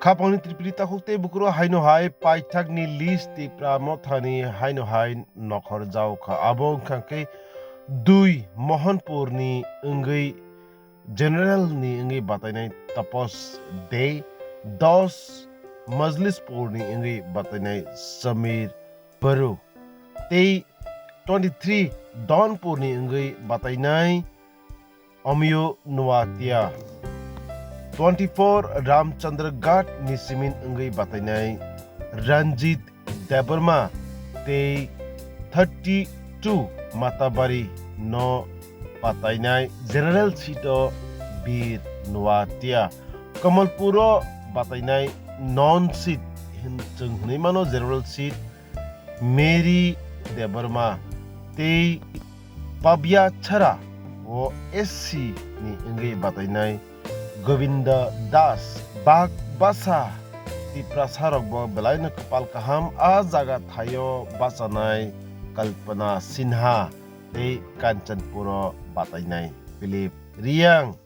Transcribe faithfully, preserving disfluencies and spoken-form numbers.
Khapangni Tripuri takhuk tei bukhuk rok haino hai paithakni list Tipra Mothani haino hai nokhorjao kha. Abo wngkha khe dui Mohanpur ni wngwi General ni wngwi batainai Tapas Dey, dos Majlispur ni wngwi batainai Samir Baru, tei twenty three Donpur ni wngwi batainai Omiyo Nuatia, twenty four Ramchandra Ghat ni simin wngwi batainai Ranjit Debbarma tei thirty two Matabari no batainai General Seat o Bir Nuatia. Kamalpur o batainai non seat hin-, chwng hinwi mano General Seat Mary Debbarma tei Pabia Chara o S C ni wngwi batainai Govinda Das. Bak basa Tiprasa rok bo belai no kwpal kaham, a jaga thaio bachanai Kalpana Sinha tei Kanchanpur o batainai Philip Riyang.